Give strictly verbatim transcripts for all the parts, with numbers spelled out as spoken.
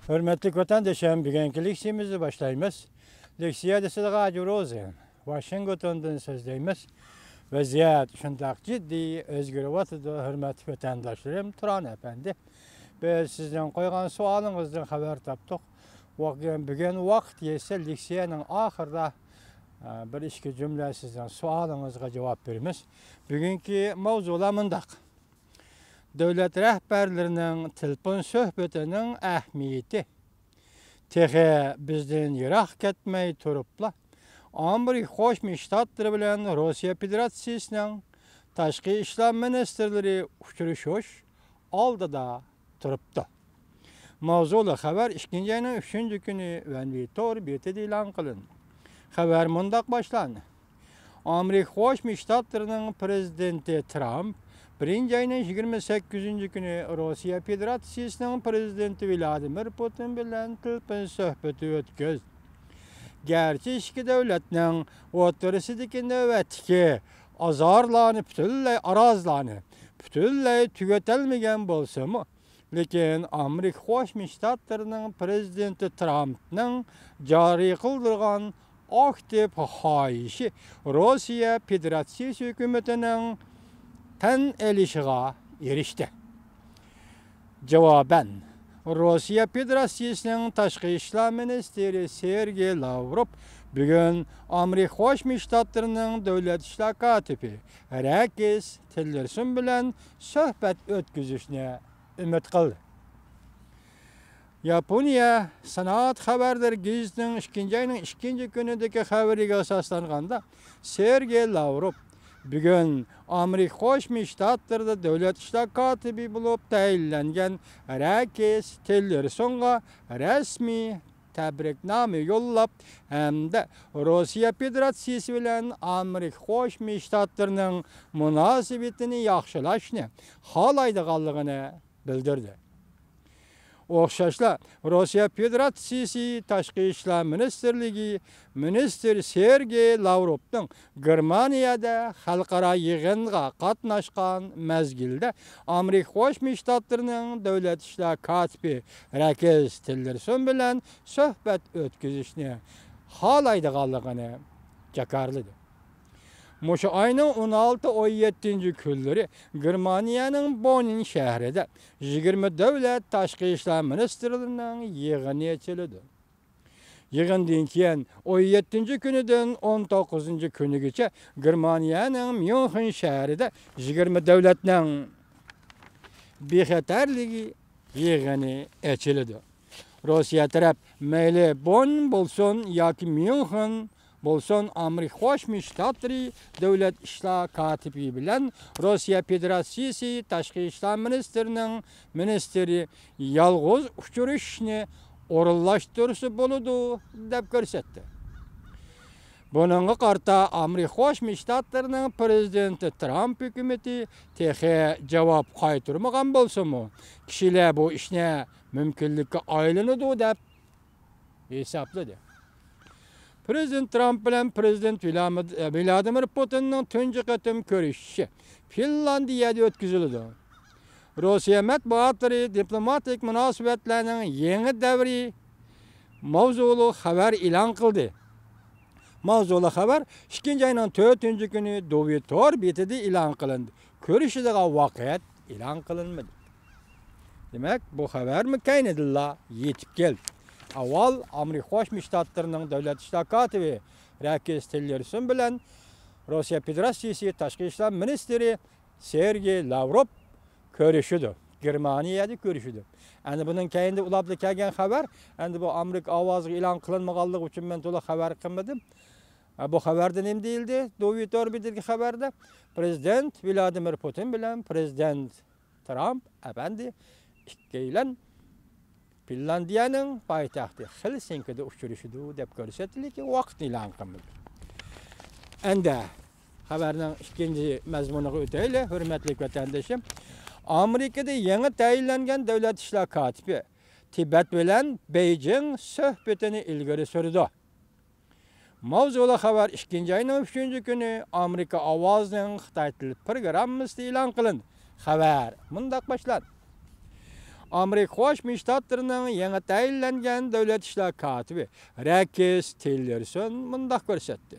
ھۆرمەتلىك ۋەتەندىشىم، بۈگۈنكى لېكسىيەمىزنى باشلايمىز. لېكسىيەدە سىزگە رادىيو روزى، ۋاشىنگتوندىن سۆزلەيمىز. ۋەزىيەت شۇنداق جىددىي ئۆزگىرىۋاتىدۇ، ھۆرمەتلىك ۋەتەنداشلىرىم، تۇران ئەپەندى. بىز سىزنىڭ قويغان سوئالىڭىزدىن خەۋەر تاپتۇق. ۋاق-، بۈگۈن ۋاقىت يەتسە، لېكسىيەنىڭ ئاخىرىدا، ئە، بىر ئىككى جۈملە سىزنىڭ سوئالىڭىزغا جاۋاب بېرىمىز. بۈگۈنكى ماۋزۇلار مۇنداق. دۆلەت رەھبەرلىرىنىڭ تېلېفون سۆھبىتىنىڭ ئەھمىيىتى. تېخى بىزدىن يىراق كەتمەي تۇرۇپلا، ئامېرىكا قوشما شتاتلىرى بىلەن روسىيە فېدېراتسىيىسىنىڭ تاشقى ئىشلار مىنىستىرلىرى ئۇچرىشىش ئالدىدا تۇرۇپتۇ. ماۋزۇلۇق خەۋەر ئىككىنچى ئاينىڭ ئۈچىنچى كۈنى ۋەنۋى تور بېتىدە ئېلان قىلىندى. خەۋەر مۇنداق باشلاندى. ئامېرىكا قوشما شتاتلىرىنىڭ پىرېزىدېنتى ترامپ بىرىنچى ئاينىڭ يىگىرمە سەككىزىنچى كۈنى روسىيە فېدېراتسىيىسىنىڭ پىرېزىدېنتى ۋلادىمىر پۇتىن بىلەن تېلېفون سۆھبىتى ئۆتكۈزدى. گەرچە ئىككى دۆلەتنىڭ ئوتتۇرىسىدىكى نۆۋەتتىكى ئازارلارنى پۈتۈنلەي، ئارازلارنى پۈتۈنلەي تۈگىتەلمىگەن بولسىمۇ، لېكىن ئامېرىكا قوشما شتاتلىرىنىڭ پىرېزىدېنتى ترامپنىڭ جارى قىلدۇرغان ئاكتىپ خاھىشى روسىيە فېدېراتسىيىسى ھۆكۈمىتىنىڭ تەن ئېلىشىغا ئېرىشتى. جاۋابەن، روسىيە فېدېراتسىيىسىنىڭ تاشقى ئىشلار مىنىستىرى سېرگېي لاۋروف بۈگۈن ئامېرىكا قوشما شتاتلىرىنىڭ دۆلەت ئىشلار كاتىپى رەكس تىللېرسون بىلەن سۆھبەت ئۆتكۈزۈشنى ئۈمىد قىلدى. ياپونىيە سانائەت خەۋەرلىرى گېزىتىنىڭ ئىككىنچى ئاينىڭ ئىككىنچى كۈنىدىكى خەۋىرىگە ئاساسلانغاندا، سېرگېي لاۋروف بۈگۈن ئامېرىكا قوشما شتاتلىرىدا دۆلەت ئىشلار كاتىپى بولۇپ تەيىنلەنگەن رەكس تىللېرسونغا رەسمىي تەبرىكنامە يوللاپ ھەمدە روسىيە فېدېراتسىيىسى بىلەن ئامېرىكا قوشما شتاتلىرىنىڭ مۇناسىۋىتىنى ياخشىلاشنى خالايدىغانلىقىنى بىلدۈردى. ئوخشاشلا، روسىيە فېدېراتسىيىسى تاشقى ئىشلار مىنىستىرلىكى مىنىستىرى سېرگېي لاۋروفنىڭ گېرمانىيەدە خەلقئارا يىغىنغا قاتناشقان مەزگىلدە ئامېرىكا قوشما شتاتلىرىنىڭ دۆلەت ئىشلار كاتىپى رەكس تىللېرسون بىلەن سۆھبەت ئۆتكۈزۈشنى خالايدىغانلىقىنى جاكارلىدى. مۇشۇ ئاينىڭ ئون ئالتە، ئون يەتتىنچى كۈنلىرى گېرمانىيەنىڭ بونن شەھىرىدە يىگىرمە دۆلەت تاشقى ئىشلار مىنىستىرلىرىنىڭ يىغىنى ئېچىلىدۇ. يىغىندىن كېيىن ئون يەتتىنچى كۈنىدىن ئون توققۇزىنچى كۈنىگىچە گېرمانىيەنىڭ ميۇنخېن شەھىرىدە يىگىرمە دۆلەتنىڭ بىخەتەرلىكى يىغىنى ئېچىلىدۇ. روسىيە تەرەپ مەيلى بونن بولسۇن ياكى ميۇنخېن بولسۇن، ئامېرىكا قوشما شتاتلىرى دۆلەت ئىشلار كاتىپى بىلەن روسىيە فېدېراتسىيىسى تاشقى ئىشلار مىنىستىرىنىڭ مىنىستىرى يالغۇز ئۇچرىشىشنى ئورۇنلاشتۇرسا بولىدۇ، دەپ كۆرسەتتى. بۇنىڭغا قارىتا ئامېرىكا قوشما شتاتلىرىنىڭ پىرېزىدېنتى ترامپ ھۆكۈمىتى تېخى جاۋاب قايتۇرمىغان بولسىمۇ، كىشىلەر بۇ ئىشنى مۇمكىنلىككە ئايلىنىدۇ دەپ ھېسابلىدى. پىرېزىدېنت ترامپ بىلەن پىرېزىدېنت ۋلامىد-، ۋلادىمىر پۇتىننىڭ تۇنجى قېتىم كۆرۈشۈشى فىنلاندىيەدە ئۆتكۈزۈلىدۇ. روسىيە مەتبۇئاتلىرى دىپلوماتىك مۇناسىۋەتلەرنىڭ يېڭى دەۋرى ماۋزۇلۇق خەۋەر ئېلان قىلدى. ماۋزۇلۇق خەۋەر ئىككىنچى ئاينىڭ تۆتىنچى كۈنى دوۋى تور بېتىدە ئېلان قىلىندى. كۆرۈشىدىغان ۋاقىت ئېلان قىلىنمىدى. دېمەك، بۇ خەۋەرمۇ كەينىدىنلا يېتىپ كەلدى. ئاۋۋال ئامېرىكا قوشما شتاتلىرىنىڭ دۆلەت ئىشلار كاتىپى رەكس تىللېرسون بىلەن روسىيە فېدېراتسىيىسى تاشقى ئىشلار مىنىستىرى سېرگېي لاۋروف كۆرۈشىدۇ. گېرمانىيەدە كۆرۈشىدۇ. ئەنە بۇنىڭ كەينىدە ئۇلاپلا كەلگەن خەۋەر، ئەندى بۇ ئامېرىكا ئاۋازىغا ئېلان قىلىنمىغانلىقى ئۈچۈن مەن تولا خەۋەر قىلمىدىم. ئە، بۇ خەۋەردە نېمە دېيىلدى؟ دوۋى تور بېتىدىكى خەۋەردە پىرېزىدېنت ۋلادىمىر پۇتىن بىلەن پىرېزىدېنت ترامپ ئەپەندى ئىككىيلەن فىنلاندىيەنىڭ پايتەختى خېلسىنكىدا ئۇچرىشىدۇ، دەپ كۆرسەتتى، لېكىن ۋاقىتنى ئېلان قىلمىدى. ئەندى خەۋەرنىڭ ئىككىنچى مەزمۇنىغا ئۆتەيلى، ھۆرمەتلىك ۋەتەندىشىم. ئامېرىكىدا يېڭى تەيىنلەنگەن دۆلەت ئىشلار كاتىپى تىبەت بىلەن بېيجىڭ سۆھبىتىنى ئىلگىرى سۈرىدۇ. ماۋزۇلۇق خەۋەر ئىككىنچى ئاينىڭ ئۈچىنچى كۈنى ئامېرىكا ئاۋازىنىڭ خىتاي تىل پروگراممىسىدا ئېلان قىلىندى. خەۋەر مۇنداق باشلاندى. ئامېرىكا قوشما شتاتلىرىنىڭ يېڭى تەيىنلەنگەن دۆلەت ئىشلار كاتىپى رەكس تىللېرسون مۇنداق كۆرسەتتى: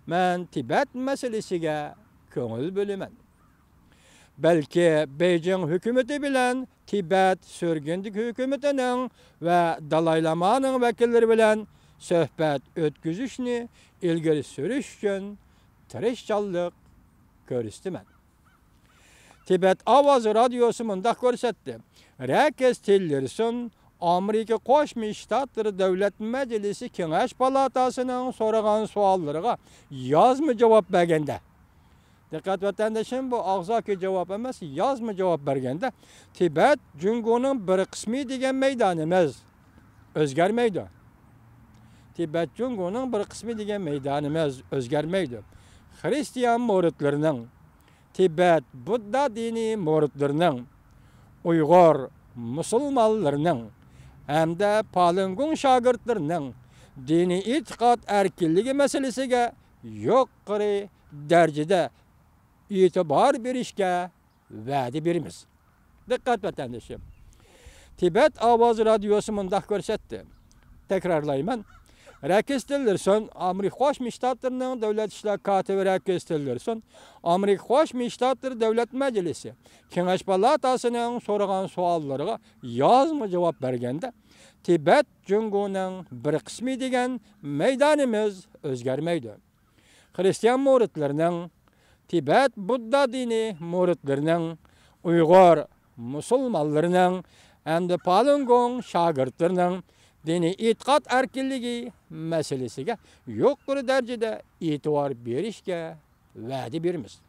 مەن تىبەت مەسىلىسىگە كۆڭۈل بۆلىمەن. بەلكى بېيجىڭ ھۆكۈمىتى بىلەن تىبەت سۈرگۈندىكى ھۆكۈمىتىنىڭ ۋە دالاي لامانىڭ ۋەكىللىرى بىلەن سۆھبەت ئۆتكۈزۈشنى ئىلگىرى سۈرۈش ئۈچۈن تىرىشچانلىق كۆرسىتىمەن. تىبەت ئاۋازى رادىيوسى مۇنداق كۆرسەتتى: رەكس تىللېرسون ئامېرىكا قوشما شتاتلىرى دۆلەت مەجلىسى كېڭەش پالاتاسىنىڭ سورىغان سوئاللىرىغا يازما جاۋاب بەرگەندە، دىققەت ۋەتەندىشىم، بۇ ئاغزاكى جاۋاب ئەمەس، يازما جاۋاب بەرگەندە، تىبەت جۇڭگونىڭ بىر قىسمى دېگەن مەيدانىمىز ئۆزگەرمەيدۇ. تىبەت جۇڭگونىڭ بىر قىسمى دېگەن مەيدانىمىز ئۆزگەرمەيدۇ. خرىستىيان مورىتلىرىنىڭ، تىبەت بۇددا دىنىي مورىتلىرىنىڭ، ئۇيغۇر مۇسۇلمانلىرىنىڭ ھەمدە پالۇنگوڭ شاگىرتلىرىنىڭ دىنىي ئېتىقاد ئەركىنلىكى مەسىلىسىگە يۇقىرى دەرىجىدە ئېتىبار بېرىشكە ۋەدە بېرىمىز. دىققەت ۋەتەندىشىم. تىبەت ئاۋازى رادىيوسى مۇنداق كۆرسەتتى. تەكرارلايمەن. رەكس تىللېرسون، ئامېرىكا قوشما شتاتلىرىنىڭ دۆلەت ئىشلار كاتىپى رەكس تىللېرسون، ئامېرىكا قوشما شتاتلىرى دۆلەت مەجلىسى كېڭەش پالاتاسىنىڭ سورىغان سوئاللىرىغا يازما جاۋاب بەرگەندە، تىبەت جۇڭگونىڭ بىر قىسمى دېگەن مەيدانىمىز ئۆزگەرمەيدۇ. خرىستىيان مورىتلىرىنىڭ، تىبەت بۇددا دىنىي مورىتلىرىنىڭ، ئۇيغۇر مۇسۇلمانلىرىنىڭ ھەمدە پالۇنگوڭ شاگىرتلىرىنىڭ دىنىي ئېتىقاد ئەركىنلىكى مەسىلىسىگە يۇقىرى دەرىجىدە ئېتىبار بېرىشكە ۋەدە بېرىمىز.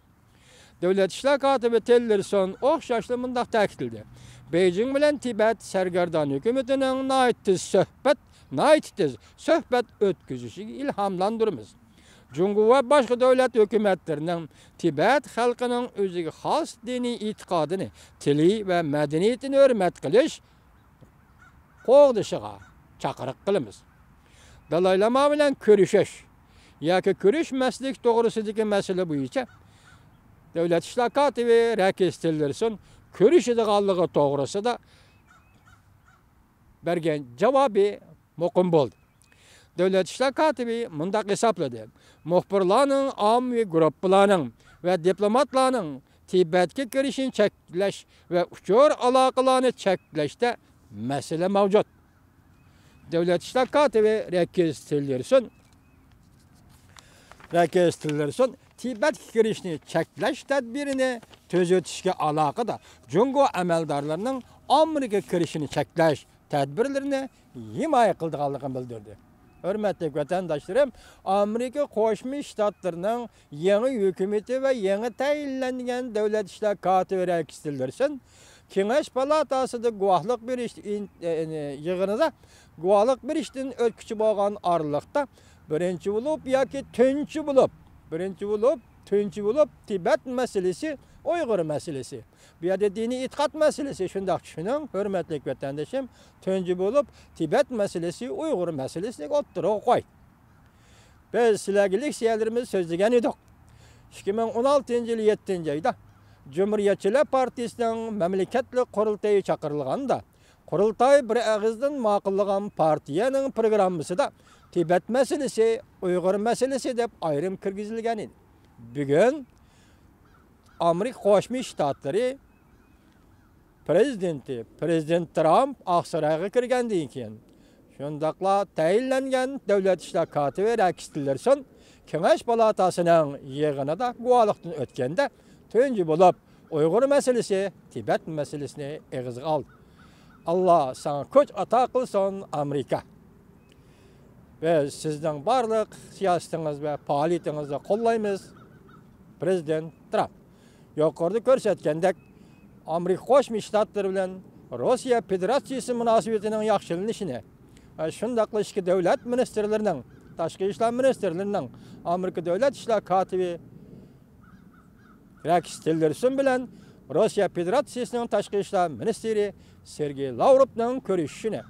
دۆلەت ئىشلار كاتىپى تىللېرسون ئوخشاشلا مۇنداق تەكىتلىدى: بېيجىڭ بىلەن تىبەت سەرگەردان ھۆكۈمىتىنىڭ ناھايىتى تېز سۆھبەت، ناھايىتى تېز سۆھبەت ئۆتكۈزۈشىگە ئىلھاملاندۇرىمىز. جۇڭگو ۋە باشقا دۆلەت ھۆكۈمەتلىرىنىڭ تىبەت خەلقىنىڭ ئۆزىگە خاس دىنىي ئېتىقادىنى، تىلى ۋە مەدەنىيىتىنى ھۆرمەت قىلىش، قوغدىشىغا چاقىرىق قىلىمىز. دالاي لاما بىلەن كۆرۈشۈش ياكى كۆرۈشمەسلىك توغرىسىدىكى مەسىلە بويىچە دۆلەت ئىشلار كاتىپى رەكس تىللېرسون كۆرۈشىدىغانلىقى توغرىسىدا بەرگەن جاۋابى مۇقىم بولدى. دۆلەت ئىشلار كاتىپى مۇنداق ھېسابلىدى: مۇخبىرلارنىڭ، ئاممىۋى گۇرۇپپىلارنىڭ ۋە دىپلوماتلارنىڭ تىبەتكە كىرىشىنى چەكلەش ۋە ئۇچۇر ئالاقىلارنى چەكلەشتە مەسىلە مەۋجۇت. دۆلەت ئىشلار كاتىپى رەكس تىللېرسون، رەكس تىللېرسون تىبەتكە كىرىشنى چەكلەش تەدبىرىنى تۈزۈتۈشكە ئالاقىدار جۇڭگو ئەمەلدارلىرىنىڭ ئامېرىكىغا كىرىشىنى چەكلەش تەدبىرلىرىنى ھىمايە قىلىدىغانلىقىنى بىلدۈردى. ھۆرمەتلىك ۋەتەنداشلىرىم، ئامېرىكا قوشما شتاتلىرىنىڭ يېڭى ھۆكۈمىتى ۋە يېڭى تەيىنلەنگەن دۆلەت ئىشلار كاتىپى رەكس تىللېرسون كېڭەش پالاتاسىدا گۇۋاھلىق بېرىش ئىن-، ئە، ئە، يىغىنىدا گۇۋاھلىق بېرىشتىن ئۆتكۈچى بولغان ئارىلىقتا بىرىنچى بولۇپ ياكى تۇنجى بولۇپ، بىرىنچى بولۇپ، تۇنجى بولۇپ تىبەت مەسىلىسى، ئۇيغۇر مەسىلىسى، بۇ يەردە دىنىي ئېتىقاد مەسىلىسى شۇنداق چۈشىنىڭ، ھۆرمەتلىك ۋەتەندىشىم، تۇنجى بولۇپ تىبەت مەسىلىسى، ئۇيغۇر مەسىلىسىنى ئوتتۇرىغا قوي. بىز سىلەرگە لېكسىيەلىرىمىزدە سۆزلىگەن ئىدۇق. ئىككى مىڭ ئون ئالتىنچى يىل يەتتىنچى ئايدا جۇمھۇرىيەتچىلەر پارتىيىسىنىڭ مەملىكەتلىك قۇرۇلتىيى چاقىرىلغاندا، قۇرۇلتاي بىر ئېغىزدىن ماقۇللىغان پارتىيەنىڭ پروگراممىسىدا تىبەت مەسىلىسى، ئۇيغۇر مەسىلىسى دەپ ئايرىم كىرگۈزۈلگەن ئىدى. بۈگۈن ئامېرىكا قوشما شتاتلىرى پرېزىدېنتى، پرېزىدېنت ترامپ ئاقسارايغا كىرگەندىن كېيىن، شۇنداقلا تەيىنلەنگەن دۆلەت ئىشلار كاتىپى رەكس تىللېرسون كېڭەش پالاتاسىنىڭ يىغىنىدا گۇۋاھلىقتىن ئۆتكەندە، تۇنجى بولۇپ ئۇيغۇر مەسىلىسى، تىبەت مەسىلىسىنى ئېغىزغا ئالدى. ئاللا ساڭا كۈچ ئاتا قىلسۇن، ئامېرىكا. بىز سىزنىڭ بارلىق سىياسىتىڭىز ۋە پائالىيىتىڭىزنى قوللايمىز. پرېزىدېنت ترامپ. يۇقىرىدا كۆرسەتكەندەك، ئامېرىكا قوشما شتاتلىرى بىلەن روسىيە فېدېراتسىيىسى مۇناسىۋىتىنىڭ ياخشىلىنىشىنى ۋە شۇنداقلا ئىچكى دۆلەت مىنىستىرلىرىنىڭ، تاشقى ئىشلار مىنىستىرلىرىنىڭ، ئامېرىكا دۆلەت ئىشلار كاتىپى رەكس تىللېرسون بىلەن روسىيە فېدېراتسىيىسىنىڭ تاشقى ئىشلار مىنىستىرى سېرگېي لاۋروفنىڭ كۆرۈشۈشىنى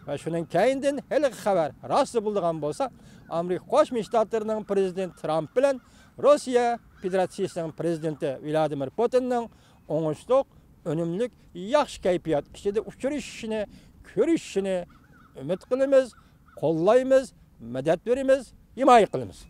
ۋە شۇنىڭ كەينىدىن ھېلىقى خەۋەر راست بولىدىغان بولسا، ئامېرىكا قوشما شتاتلىرىنىڭ پرېزىدېنتى ترامپ بىلەن روسىيە فېدېراتسىيىسىنىڭ پرېزىدېنتى ۋلادىمىر پۇتىننىڭ ئوڭۇشلۇق ئۈنۈملۈك، ياخشى كەيپىيات ئىچىدە ئۇچرىشىشىنى، كۆرۈشۈشىنى ئۈمىد قىلىمىز، قوللايمىز، مەدەت بېرىمىز، ھىمايە قىلىمىز.